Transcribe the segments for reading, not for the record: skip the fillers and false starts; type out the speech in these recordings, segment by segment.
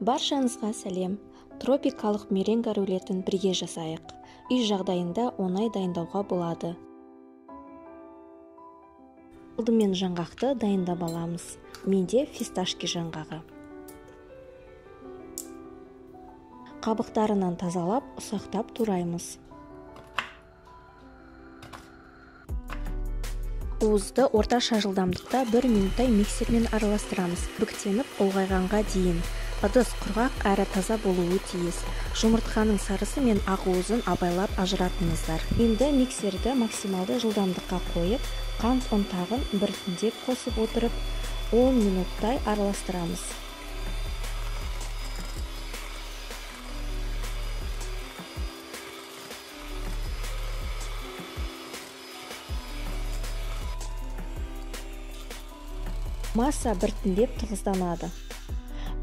Баршаңызға сәлем. Тропикалық меренга рулетін бірге жасайық. Үй жағдайында оңай дайындауға болады. Алдымен жаңғақты дайындап аламыз. Менде фисташки жаңғағы. Қабықтарынан тазалап, ұсақтап тураймыз. Уызды орташа жылдамдықта 1 минуттай миксермен араластырамыз. Бүктеніп ұлғайғанға дейін. Ыдыс құрғақ әрі таза болуы тиіс. Жұмыртқаның сарысы мен ақ уызын абайлап ажыратыңыздар. Енді миксерді максималды жылдамдыққа қойып, қант ұнтағын біртіндеп қосып отырып, 10 минуттай араластырамыз. Масса біртіндеп тығызданады.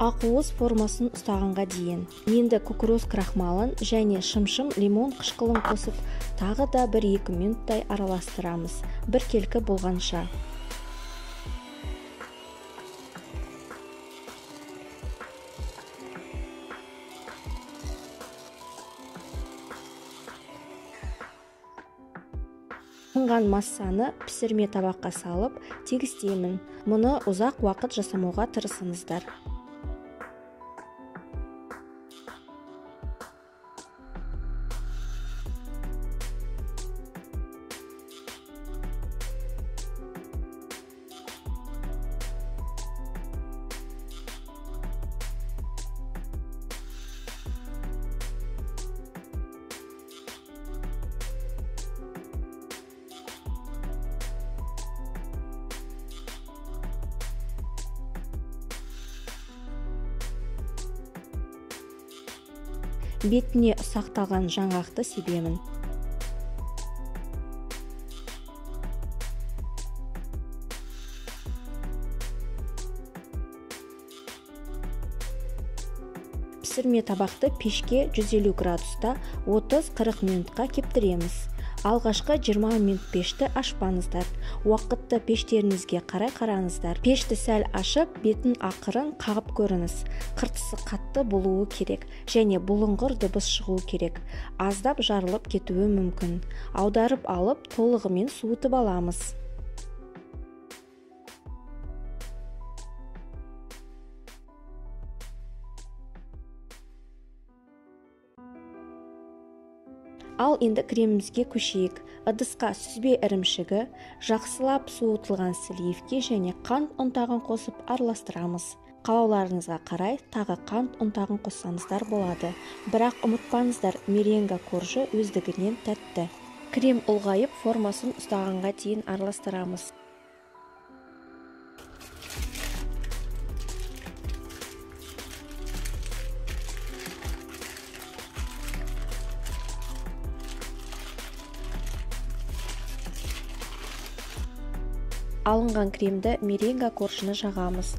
Ақуыз формасын ұстағанға дейін. Енді кукуруз крахмалын және шымшым лимон қышқылын қосып, тағы да 1-2 минуттай араластырамыз, біркелкі болғанша. Алынған массаны пісірме табаққа салып, тегістеймін. Мұны ұзақ уақыт жасамауға тырысыңыздар. Бетіне ұсақталған жаңғақты себемін. Пісірме табақты пешке 150 градуста 30-40 минутқа кептіреміз. Алғашқы 20 минут пешті ашпаңыздар. Уақытты пештеріңізге қарай қараңыздар. Пешті сәл ашып, бетін ақырын қағып көріңіз. Қыртысы қатты болуы керек және бұлыңғыр дыбыс шығуы керек. Аздап жарылып кетуі мүмкін. Аударып алып, толығымен суытып аламыз. Ал енді кремімізге көшейік. Ыдысқа сүзбе ірімшігі, жақсылап суытылған сливки және қант ұнтағын қосып араластырамыз. Қалауларыңызға қарай тағы қант ұнтағын қоссаңыздар болады. Бірақ ұмытпаңыздар, меренга коржы өздігінен тәтті. Крем ұлғайып формасын ұстағанға дейін араластырамыз. Алынған кремді меренга коржына жағамыз.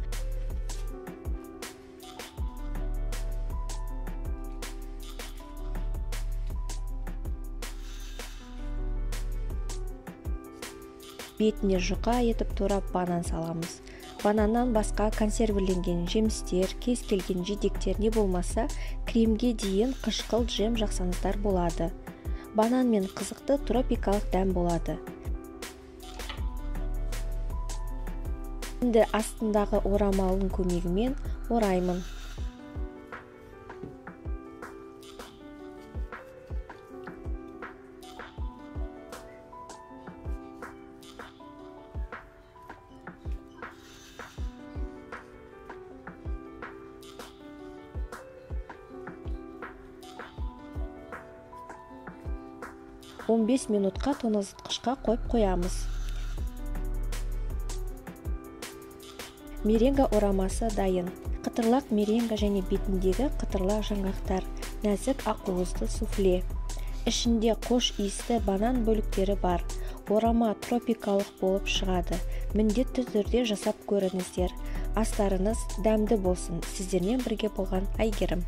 Бетіне жұқа етіп турап банан саламыз. Бананнан басқа консервіленген жемістер, кез келген жидектер не болмаса, кремге дейін қышқыл джем жақсаңыздар болады. Банан мен қызықты тропикалық дәм болады. Енді астындағы орамалының көмегімен ораймын. Он 5 минутқа тоңазытқышқа қойып қоямыз. Меренга орамасы дайын. Қытырлақ меренга және бетіндегі қытырлақ жаңғақтар, нәзік ақуызды суфле. Ішінде қош иісті банан бөліктері бар. Орама тропикалық болып шығады. Міндетті түрде жасап көріңіздер. Астарыңыз дәмді болсын. Сіздермен бірге болған Айгерім.